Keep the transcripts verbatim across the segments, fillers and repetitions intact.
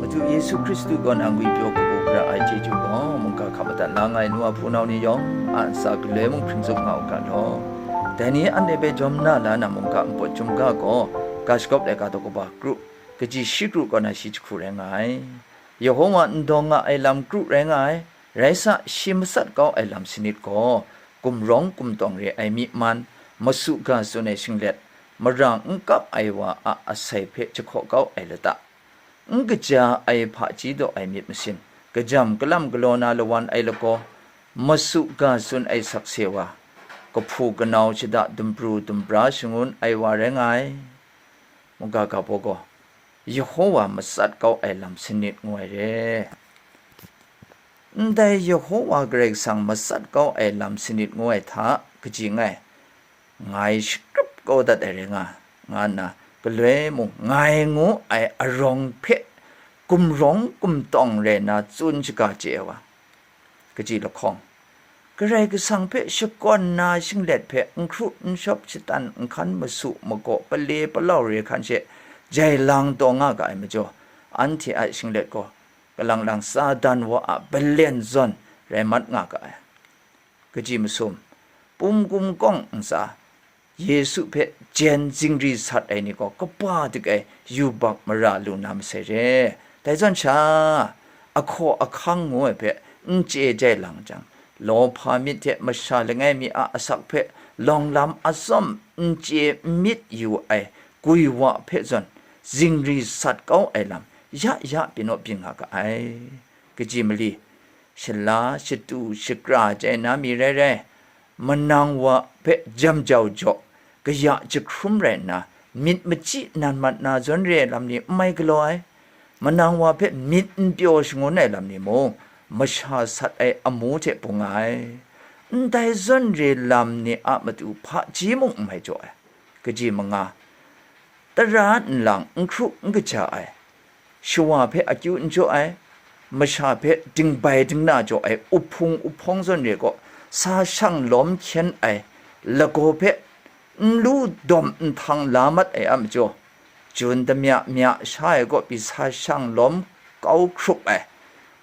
Hkristu Yesu Hkristu kaw na ngwipyaw kabu gara ai chyeju gaw mungga hkap madat la nga ai nu a hpunau ni yawng a ntsa galoi mung hpring tsup nga u ga law. Dai ni anhte hpe jawm na la na mungga npawt chyum ga gaw, ga shagawp laika daw kaba kru, kaji shi kru kaw na shi jahku rai nga ai. Yehowa n dawng nga ai lam kru rai nga ai, rai sa, shi matsat kau ai lam sanit gaw, gumrawng gumtawng re ai myi man, masu ga tsun ai shinglet, mara n kap ai wa a asai hpe jahkaw kau ai lata, n kaja ai hpaji daw ai myit masin, kajam kalam galaw na lawan ai lagaw, masu ga tsun ai sakse wa, kahpu kanau shada dumpru dumpra shangun ai wa rai nga ai. Mungga ga baw gaw, Yehowa matsat kau ai lam sanit ngu ai re. Ndai Yehowa Karai Kasang matsat kau ai lam sanit ngu ai hta kaji ngai, ngai shakrup kau dat ai rai nga, nga nna, galoi mung ngai ngu ai arawng hpe gumrawng gumtawng rai nna tsun shaga chye ai wa, kaji lahkawng, Karai Kasang hpe shakawn na shinglet hpe n hkru n shawp, shatan n hkan, masu magaw, pale palau re hkan she jai lang taw nga ga ai majaw, anhte a shinglet gaw kalang lang Satan wa a balen zawn rai mat nga ga ai. Kaji masum, pum gum kawng ntsa, Yesu hpe jen zingri sat ai ni gaw kaba dik ai yubak mara lu na masai re. Dai zawn sha, ahkaw ahkang ngu ai hpe n chye jai lang jang, lawhpa myit hte masha langai mi a asak hpe lawng lam atsawm n chye n myit yu ai gwi wa hpe zawn zingri sat kau ai lam ya ya pyi naw byin nga ga ai. Kaji mali, shala shatu shakra chye na mi rai rai, manang wa hpe jam jau jaw, kaya jahkrum rai nna, myit machyi nan mat na zawn re ai lam ni n mai galaw ai. Manang wa hpe myit n pyaw shangun ai lam ni mung, masha sat ai amu hte bung nga ai. Ndai zawn re lam ni a matu hpaji mung n mai jaw ai. Kaji manga, tara nlang n hkru n kaja ai, shawa hpe akyu n jaw ai, masha hpe dingbai dingna jaw ai uhpung uhpawng zawn re gaw, sa shang lawm hkyen ai, lagaw hpe n lu dawm nhtang la mat ai a majaw, jun damya mya sha ai kaw pyi sa shang lawm kau hkrup ai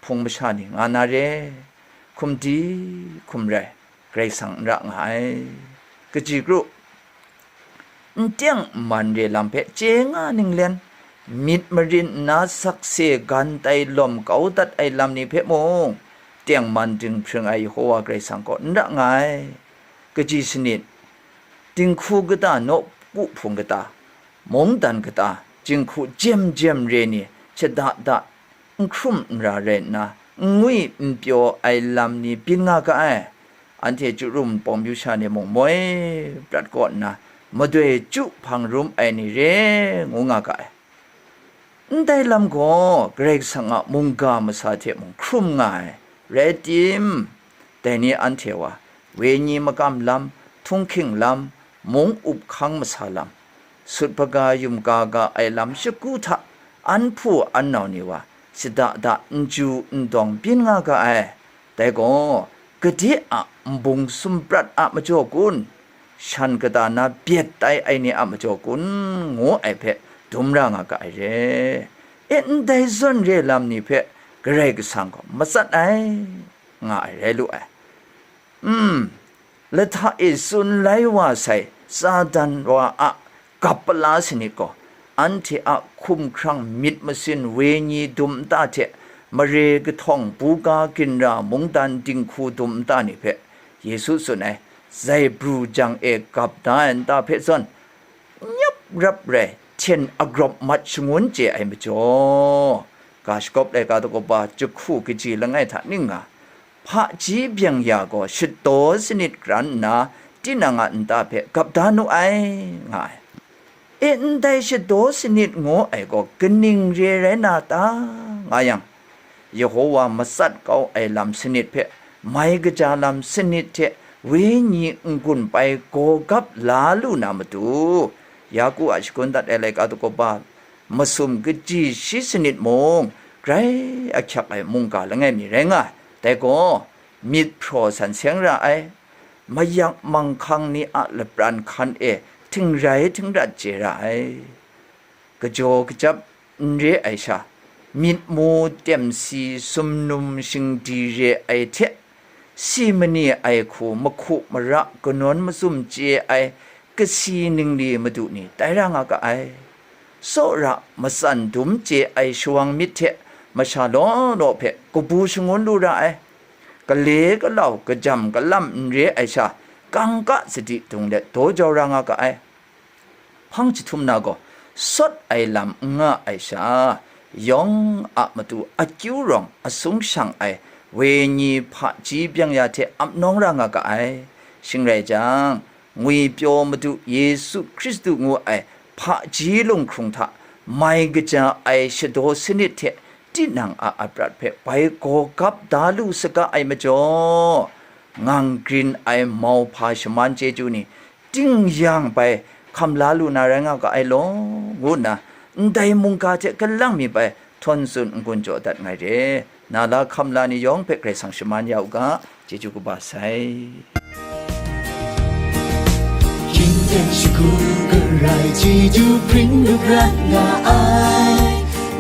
hpung masha ni nga na re. Hkum di hkum rai, Karai Kasang n ra nga ai. Kaji kru, n teng n man re lam hpe chye nga ninglen, myit marin nna sakse gan tai lawm kau dat ai lam ni hpe mung, tengman dinghpring ai Yehowa Karai Kasang gaw n ra nga ai. Kaji sanit, dinghku kata, nawku hpung kata, mungdan kata, jinghku jem jem re ni, shada da, n hkrum n ra rai nna, n ngwi n pyaw ai lam ni byin nga ga ai. Anhte chyu rum pawng yu sha ni mung moi prat kaw nna, madoi chyu hpang rum ai ni re ngu nga ga ai. Ndai lam gaw Karai Kasang a mungga masa hte mung hkrum nga ai, rai tim, dai ni anhte wa, wenyi makam lam, htunghking lam, mung up hkang masa lam, sut hpaga yumga ga ai lam shagu hta an hpu an nau ni wa, shada da n ju n dawng byin nga ga ai. Dai gaw, gade a nbung sum prat a majaw kun? Shan kata na byet tai ai ni a majaw kun? Ngu ai hpe dum ra nga ga ai re. E, ndai zawn re lam ni hpe Karai Kasang gaw matsat ai, nga ai rai lu ai. Mm, lahta e tsun lai wa sai Satan wa a gap pala sanit gaw, anhte a hkumhkrang myit masin wenyi dum nta hte mare kahtawng buga ginra mungdan dinghku dum nta ni hpe, Yesu tsun ai, zaibru jang e gap da ai nta hpe zawn, nyap rap rai hten agrawp mat shangun chye ai majaw, ga shagawp laika daw kaba jahku kaji langai hta ning nga, hpaji byeng ya gaw shadaw sanit karan nna, tinang a nta hpe gap da nu ai, nga ai. E, ndai shadaw sanit ngu ai gaw kaning re rai na ta, nga yang, Yehowa matsat kau ai lam sanit hpe mai kaja lam sanit hte wenyi n-gun pai gaw gap la lu na matu, Yaku a shagun dat ai laika daw kaba masum kaji shi sanit mung, grai ahkyak ai mungga langai mi rai nga ai. Dai gaw, myit hpraw san seng ra ai, mayak manghkang ni a lapran hkan e htingrai htingrat chye ra ai. Kajaw kachyap n re ai sha, myit mu, temsi, sumnum, shingdi re ai hte, si mani ai hku, mahku mara, kanawn mazum chye ai, kasi ningli madu ni tai ra nga ga ai. Tsawra matsan dum chye ai shawang myit hte masha law law hpe kabu shangun lu ra ai. Gale galau, kajam galam n re ai sha, kangka sadi dung let daw jau ra nga ga ai. Hpang jahtum na gaw, sawt ai lam n nga ai sha, yawng a matu akyu rawng asung shang ai wenyi hpaji byeng ya hte ap nawng ra nga ga ai. Shing rai jang, ngwipyaw Madu Yesu Hkristu ngu ai hpaji lunghkrung hta mai kaja ai shadaw sanit hte tinang a aprat hpe bai gaw gap da lu saga ai majaw, ngang grin ai mauhpa shaman chyeju ni, ting yang bai hkam la lu na rai nga ga ai law, ngu nna ndai mungga hte kalang mi bai htawn tsun n-gun jaw dat ngai re. Na la hkam la ni yawng hpe Karai Kasang shaman ya u ga, chyeju kaba sai. Yin ten shagu garai chyeju pring lu prat nga ai,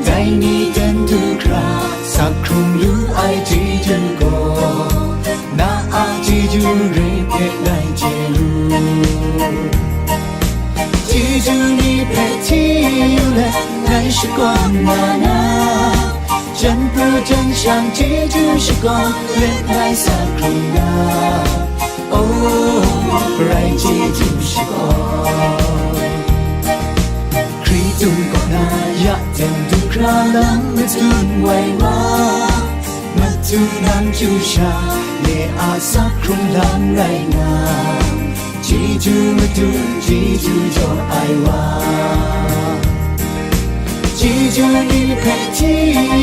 dai ni ten du hkra sak hkrung lu ai chyeju gaw, na a chyeju re hpe ngai chye lu. Chyeju ni hpe hti yu let ngai shakawn nga na, jan pru jan shang chyeju shakawn let ngai sa hkrung na. O, rai chyeju shakawn. Hkritung kaw na ya ten du hkra lam matun wai wa, matu nang chyu sha, nye a sak hkrung lang rai nga, chyeju matu, chyeju jaw ai wa. Chyeju ni hpe hti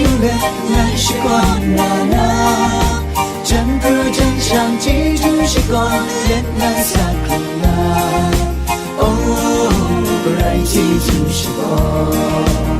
yu let ngai shakawn na na, jan pru jan shang chyeju shakawn let ngai sa hkrung na. O, rai chyeju shakawn.